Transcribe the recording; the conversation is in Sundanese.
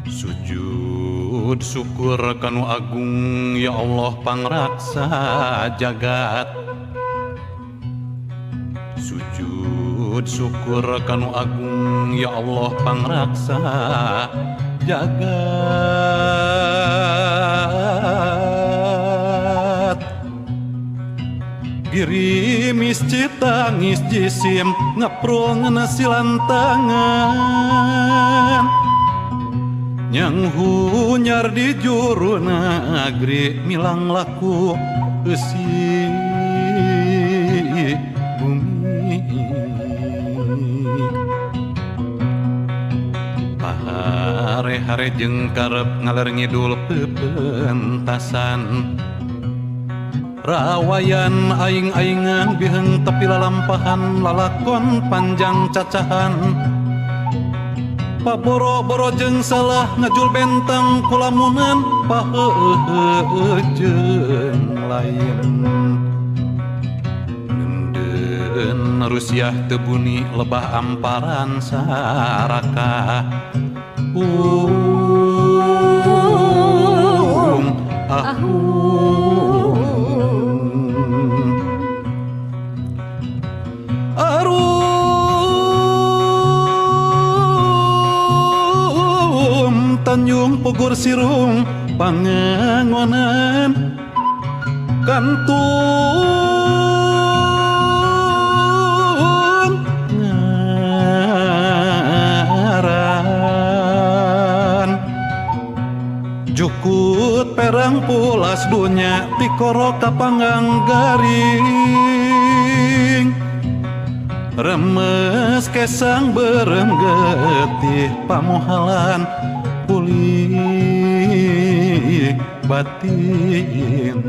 Sujud syukur kanu agung ya Allah pangraksa jagat. Sujud syukur kanu agung ya Allah pangraksa jagat. Girimis citangis jisim ngeprul ngeuna silantangan. Nyang hunyar di juru nagri milang laku eusi bumi. Pahare-hare jeung karep ngaler ngidul pepentasan. Rawayan aing-aingan biheung tepi lalampahan lalakon panjang cacahan. Paboro-boro jeung salah ngajul bentang kulamunan paheuheuh jeung lain. Ngeundeun Rusiah teu buni lebah amparan sarakah. Ahung. Arum Tanjung Pugur Sirung pangangonan kantun ngaran jukut perang pulas dunya tikoro kapanggang garing remes kesang berem getih pamohalan pulih batin.